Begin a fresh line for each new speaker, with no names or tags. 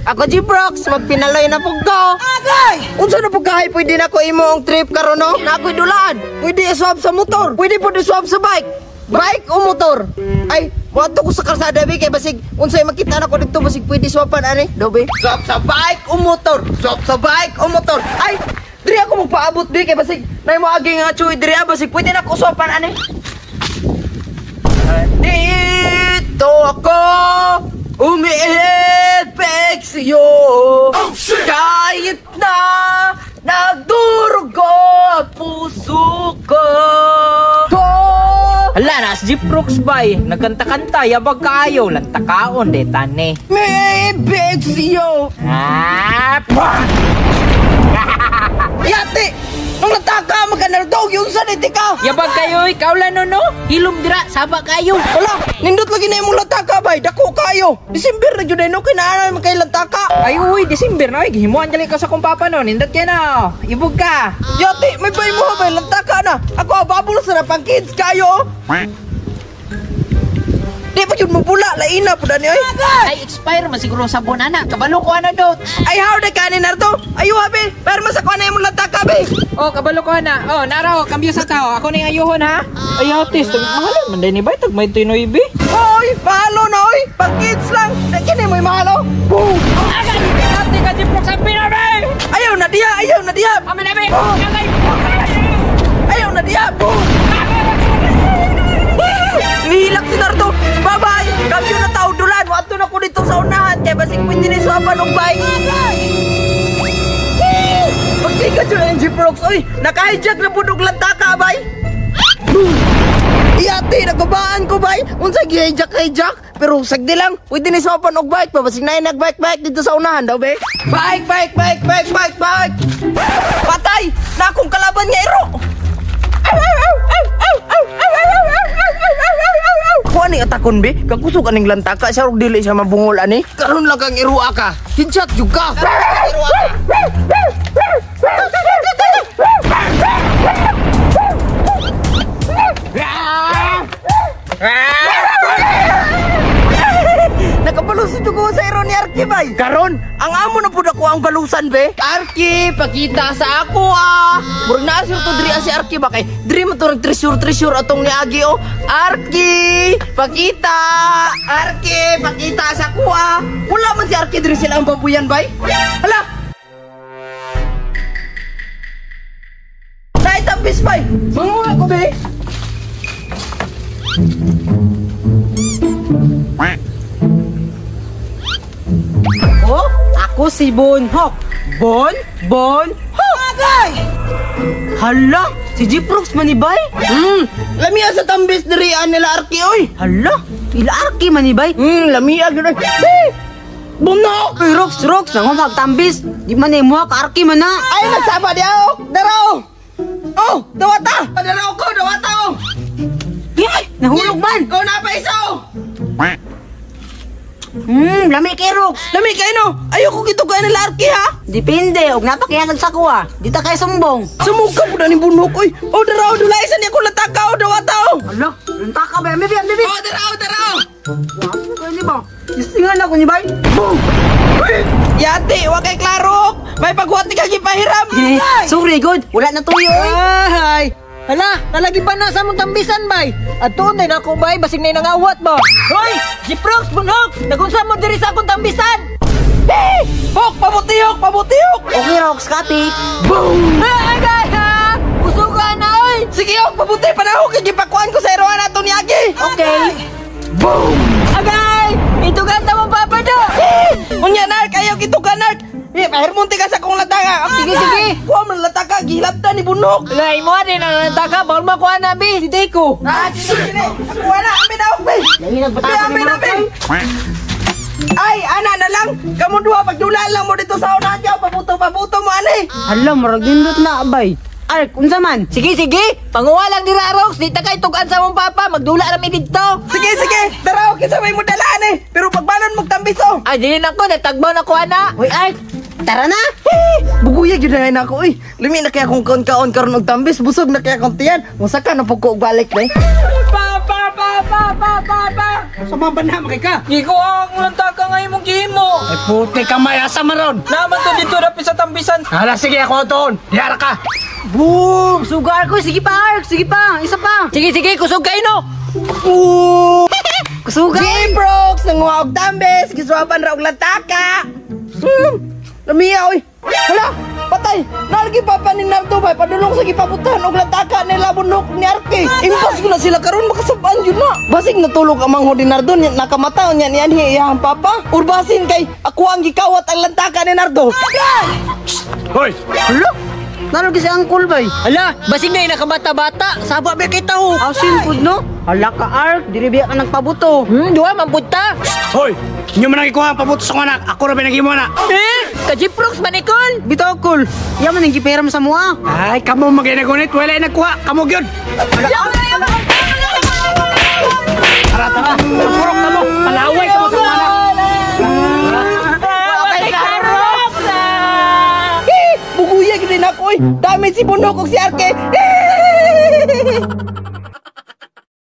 Ako G-Prox, magpinaloy na pug ko. Agay! Unsa na pug kahay pwede na ko imo ang trip karon no? Na ako'y dulaan. Pwede i-swap sa motor. Pwede pud i-swap sa bike. Bike o motor? Ay, moadto ko sa kalsada be kay basig unsay makita nako didto basig pwede swapan ani. Do be. Swap sa bike o motor. Swap sa bike o motor. Ay, diri ako magpaabot be kay basig nay mo agi nga chuy diri basig pwede na ko swapan ani. Dito ako umiibig sa'yo. Oh, shit! Kahit na nagdurugo ang puso ko.
Hala, nas G-Prox bay. Nagkanta-kanta, yabag kaayo. Lantakaon, de tani.
Umiibig sa'yo.
Ah,
Yate! Nung nataka, magkanardog yun sa niti ka.
Yabag kayo, ikaw lang no, no? Hilom dira, saba kayo.
Wala, nindot lagi na imong lantaka bay. Dako kayo. December na jud no kinaanan man kay lantaka.
Ay, uy, December na, oy. Gihimuan dali ka sa kong papa no. Nindot kayo na, ibog ka.
Yate, may bay mo bay lantaka na. Ako ababol sa pang kids kayo. Di pa jud mo pula, laina pud ani oy.
Ay, expire man siguro sa sabon ana. Kabalo ko ana dot.
Ay, how de kanin Nardo? Ayo be, pero mas ako na imong lantaka be.
Oh, kabalo ko ana. Oh, nara oh, kambyo sa tao. Ako ning ayuhon ha. Ay, atis, mahal man din ni bay tag may 29.
Oy, mahalo na oy. Pang kids lang. Na kini mo'y mahalo. Boom.
Agay, ate ka G-Prox ang pinabe.
Ayaw na diha, ayaw na diha.
Amin abi.
Oh.
Agay.
Ayaw na diha. Boom. Nihilak si Nardo. Bye-bye. Kambyo na tao dulan. Wato na ko dito sa unahan. Kaya basig pwede ni swapan og bike. Pagtikat yun ang G-Prox. Oy, naka-hijack na pud og lantaka, bay. Iyate, nagubaan ko, bay. Unsa gi-hijack-hijack? Pero sagdi lang, pwede ni swapan og bike. Pabasig na nag-bike-bike dito sa unahan daw, be. Bike, bike, bike, bike, bike, bike. Patay! Na akong kalaban nga iro. Kuha ni atakon be, kakusog aning lantaka siya og dili siya mabungol ani. Karon lang kang irua ka. Headshot jud ka. Irua ka. Nakabalusan ko sa iro ni Arki bay. Karon, ang amo na pud ako ang balusan be. Arki, pakita sa ako ah. Murag naa sir to diri si Arki ba kay diri man to treasure atong niagi oh. Arki, pakita. Arki, pakita sa ako ah. Wala man si Arki diri sila ang babuyan bay. Hala. Naitambis bay. Manguha ko be.
Oh, ako si Bonhok. Bon, Bon, Hok. Agay! Hala, si G-Prox manibay?
Lamia sa tambis diri nila Arki oy.
Hala, ila Arki manibay?
Lamia gyud. Hey! Bunok!
Uy, Rox, Rox, nangumag tambis. Di man eh, muha ka Arki man na.
Ay, nagsaba diya oh. Dara oh. Oh, dawata. Dara ko, dawata oh.
Eh, nahulog man.
Ikaw na pa isa oh.
Lami kay Rox.
Lami kay no. Ayoko gitugaan nila Arki ha.
Depende, og napakiyatag sa kuha. Di ta kay sumbong.
Sumuka po na ni Bunok oy. Oh, dara oh, dula isa niya ko lantaka oh, dawata oh.
Hala, lantaka ba? Amibi, amibi.
Oh, dara oh, dara oh.
Wapo kayo ni ba? Istingan ako ni bay.
Boom. Yate, wa kay klaro. May paghuwat ni kag ipahiram.
Sorry good, wala na tuyo oy.
Ay. Hala, nalagi pa na sa mong tambisan bay. At tunay na ako bay, basig na nangawat ba. Hoy, G-Prox, Bunhok, nagunsa mo diri sa akong tambisan.
Hey! Hok, pabutihok, pabutihok.
Okay, Rox, copy.
Boom!
Agay ha! Kusuga na oy.
Sige, hok, pabuti panahon kay gipakuan ko sa eroan ato ni Agi.
Okay.
Boom!
Agay! Itugan ta mong papa do.
Hey! Unya na kayo gitugan na. Eh, pahirmunti ka sa akong lantaka.
Sige, sige.
Kuha man lantaka, gihilabta ni Bunok.
Wala, imo din ang lantaka. Bawal makuha na, bi. Hindi ko.
Ah, sige, sige. Kuha na, amin na, bi. Amin na, bi. Ay, ana na lang. Kamu duha, pagdula lang mo dito sa unahan niya. Pabuto, pabuto mo, ani.
Hala, marag nindot na, abay. Ay, unsa man?
Sige, sige. Panguha lang dira, Rox. Di ta kay tugan sa mong papa. Magdula rami dito.
Sige, sige. Tara, okay sa may mo dalaan eh. Pero pagbalon magtambiso.
Ay, dili na ko. Natagbaw na ko, ana.
Uy, ay. Tara na!
Hey, buguyag yun na ako, uy. Lumi na kaya akong kaon-kaon karon og tambis, busog na kaya akong tiyan. Musa ka na pug ko og balik, be.
Papa!
Pa, pa, pa, pa, pa!
Sa mga banha, makay ka.
Gikuha ang lantaka nga imong gihimo.
Ay, puti ka may asa maron.
Naman to dito dapit sa tambisan.
Hala, sige, ako doon. Diyara ka.
Boom! Sugar ko, sige pa, Ark, sige pa, isa pa.
Sige, sige, kusog kayo no.
Kusuga.
J-Prox, nanguha og tambes, giswapan ra og lantaka. Lamiya oy. Hala, patay. Nalagi pa pa ni Nardo bay padulong sa gipabutan og lantaka nila bunok ni Arke. Impas ko na sila karon makasabaan yun na. Basig natulog ang manghod ni Nardo niya nakamata niya ni anhi iyang papa. Urbasin kay ako ang gikawat ang lantaka ni Nardo.
Hoy!
Hala, nalagi si Uncle bay.
Hala, basig na nakabata-bata. Saba ba kita ho?
Asin pud no? Hala ka, Ark, diri biya ka nagpabuto.
Duha man pud ta.
Hoy! Inyo man ang ikuha ang pabuto sa kong anak. Ako ra ba nag-imo na?
Eh, ka-Jiprox man ikol.
Bitaw kul. Iya man ang giperam sa mua.
Ay, kamo maginagunit. Wala ay nagkuha. Kamo gyud. Tara, tara. Purok na mo. Palaway ka mo sa kong anak.
Okay, karok. Eh, buguya gid na ako oy. Dami si Bunok ug si Arke. Eh!